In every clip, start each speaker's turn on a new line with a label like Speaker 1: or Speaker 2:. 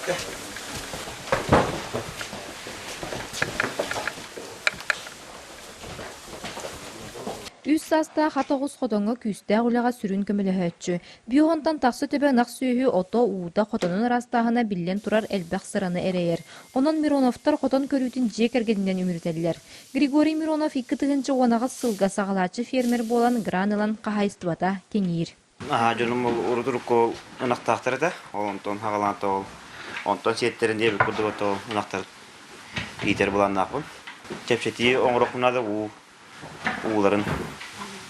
Speaker 1: Үс саастаах ат оҕус хотоҥҥо күүстээх үлэҕэ сүрүн көмөлөһөөччү. Бүө тахса төбө ынах сүөһү ото, уута, хотонун ыраастааһына биллэн турар элбэх сыраны эрэйэр. Онон Мироновтар хотон көрүүтүн дьиэ кэргэнинэн үмүрүтэллэр. Григорий Миронов 2018 сылга саҕалааччы фермер буолан гран ылан хаһаайыстыбата кэҥиир.
Speaker 2: Наһаа дьонум ол урут-урукку ынахтаахтар этэ. Ол онтон хаҕалаан ол онтон сиэттэрин диэбит курдук ото ынахтар иитэр былааннаахпын. Чэпчэтии оҥоруохпун наада уу ууларын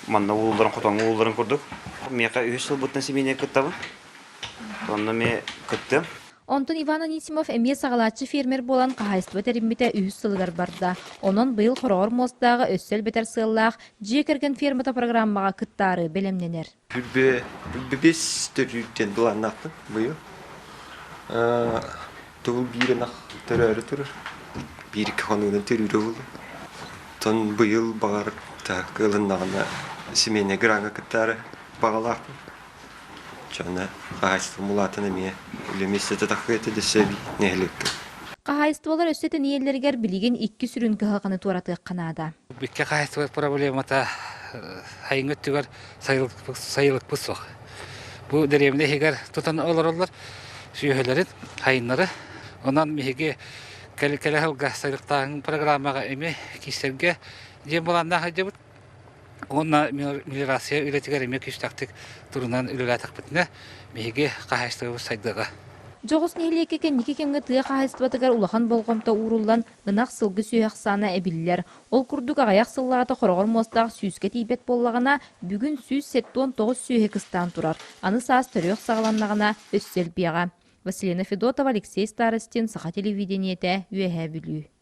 Speaker 2: манна уулларын хотоҥҥо уулларын курдук. Миэхэ үһүс сылбыттан симиэнэ кыттабын. Онно эмиэ кыттыам.
Speaker 1: Онтон Иван Анисимов эмиэ саҕалааччы фермер буолан хаһаайыстыба тэриммитэ үһүс сылыгар барда. Онон быйыл хороҕор муостааҕы өссө элбэтэр сыаллаах Дьиэ кэргэн фермата программаҕа кыттаары бэлэмнэнэр.
Speaker 3: Бэс төрүүртэн былааннаахпын быйыл. Тыл биир ынах төрөөрү турар. Биир икки хонугунан төрүүрэ буолуо. Оттон быйыл баҕар кыалыннаҕына семейнай граҥҥа кыттаары баҕалаахпын. Чона хаһаайыстыбам улаатан эмиэ үлэ миэстэтэ тахсыа этэ дөссө эбии нэһилиэккэ.
Speaker 1: Хаһаайыстыбалар өссө тэнийэллэригэр билигин икки сүрүн кыһалҕаны туоратыахха наада.
Speaker 4: Бүккэ хаһаайыстыба проблемата сайыҥҥы өттүгэр сайылыкпыт суох. Бу дэриэбинэ иһигэр тутан олороллор сүөһүлэрин, хайыннары. Онон биһиги кэлэ сылга сайылыктааһын программаҕа эмиэ киирсэргэ диэн былааннаах сылдьабыт. Уонна мелиорация үлэтигэр эмиэ күүстээхтик турунан үлэлээтэхпитинэ, биһиги хаһаайыстыбабыт сайдыаҕа.
Speaker 1: Дьоҕус нэһилиэккэ кэнники кэмҥэ тыа хаһаайыстыбатыгар улахан болҕомто ууруллан, ынах, сылгы сүөһү ахсаана эбиллэр. Ол курдук аҕыйах сыллааҕыта хороҕор муостаах сүүскэ тиийбэт буоллаҕына, бүгүн 179 сүөһү кыстаан турар. Аны саас төрүөх саҕаланнаҕына өссө элбиэҕэ. Василина Федотова, Алексей Старостин, Саха телевидениетэ, Үөһээ Бүлүү.